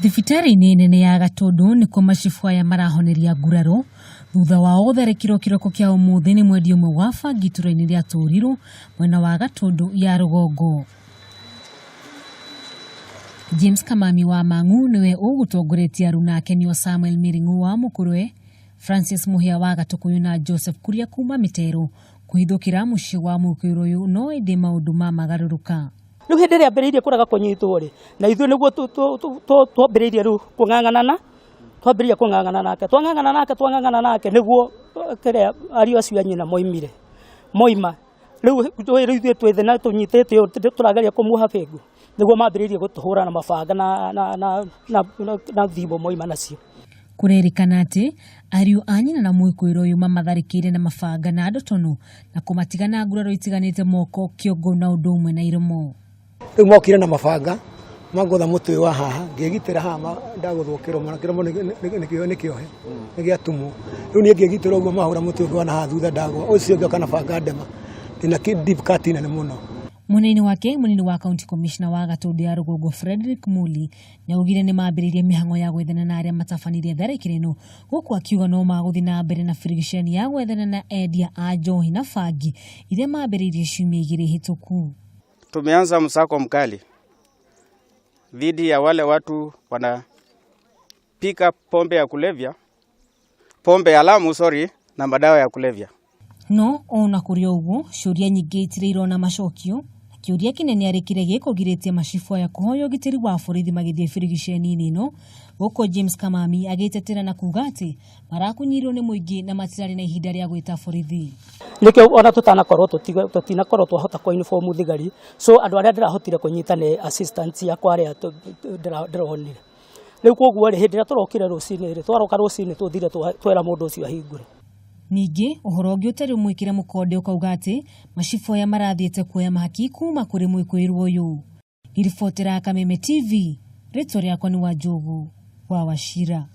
Thibitarĩ-inĩ nene ya Gatũndũ nĩkuo macibũ aya marahoneria nguraro thutha wao gũtharĩkĩrwo kĩroko kĩa ũmũthĩ nĩ mwendia ũmwe wa bangi itũra-inĩ rĩa Tũrirũ mwena wa Gatũndũ ya rũgongo. James Kamami wa Mang'u nĩwe ũgũtongoretie aruna ake nĩo Samuel Mĩring'u wa Mũkũrwe, Francis Mũhĩa wa Gatũkũyũ na Joseph Kuria kuma Mĩtero kũhithũkĩra mũciĩ wa mũkũyũ ũyũ no ĩndĩ maũndũ ma magarũrũka. Rĩu hĩndĩ ĩrĩa ambĩrĩirie kũrega kũnyitwo rĩ, na ithuĩ nĩguo twambĩrĩirie rĩu kũng'ang'ana twambĩrĩria kũng'ang'ana nake, twang'ang'ana nake, twang'ang'ana nake nĩguo kĩrĩa ariũ acio a nyina moimire, moima rĩu rĩu ithuĩ twĩ thĩ na tũnyitĩte ũũ tũrageria kũmuoha bĩngũ, nĩguo mambĩrĩirie gũtũhũra na mabanga na thimũ moima nacio. Kũrerĩkana atĩ ariũ a nyina na mwĩkũĩrwo ũyũ mamatharĩkĩire na mabanga na ndotono na kũmatiga na nguraro itiganĩte moko, kĩongo na ũndũ ũmwe na iromo. Rĩu mokire na mabanga mangũtha mũtwe wa haha, ngĩgitĩra haha ndagũthwo kĩromo, na kĩromo nĩ kĩohe, nĩ gĩatumwo. Rĩu niĩ ngĩgitĩra ũguo mahũra mũtwe ũngĩ wa na haha thutha ndagwa, ũcio ũngĩ oka na banga ndema, ndĩna deep cut nene mũno. Mwena-inĩ wake mũnini wa county commissioner wa Gatũndũ ya rũgongo Frederick Muli nĩaugire nĩmambĩrĩirie mĩhang'o ya gwethana na arĩa matabanirie tharĩkĩro ĩno gũkũ akiuga no magũthiĩ na mbere na birigiceni ya gwethana na endia a njohi na bangi iria mambĩrĩirie ciumia 2 hĩtũku. Tumeanza msako mkali dhidi ya wale watu wanapika pombe ya kulevya, pombe haramu sorry, na madawa ya kulevya. No ona kũrĩ ũguo ciũria nyingĩ itirĩ irona macokio. Kĩũria kĩnene arĩ kĩrĩa gĩkũgirĩtie macibũ aya kũhoya ũgitĩri wa borithi magĩthiĩ birigiceni-inĩ ĩno gũkũ James Kamami agĩtetera na kuga atĩ marakunyirwo nĩ mũingĩ na matirarĩ na ihinda rĩa gwĩta borithi. Nĩkĩo ona tũtanakorwo tũtinakorwo twahota kũ inform thigari, so andũ arĩa ndĩrahotire kũnyita nĩ assistant yakwa arĩa ndĩronire. Rĩu koguo rĩ, hĩndĩ ĩrĩa tũrokire rũcinĩ rĩ, twaroka rũcinĩ tũthire twera mũndũ ũcio ahingũre. Ningĩ ũhoro ũngĩ ũtarĩ mwĩkĩre mũkonde ũkauga atĩ macibũ aya marathiĩte kuoya mahaki kuma kũrĩ mwĩkũĩrwo ũyũ. Ngĩribotera Kameme TV, rĩtwa rĩakwa nĩ Wanjũgũ wa Wachira.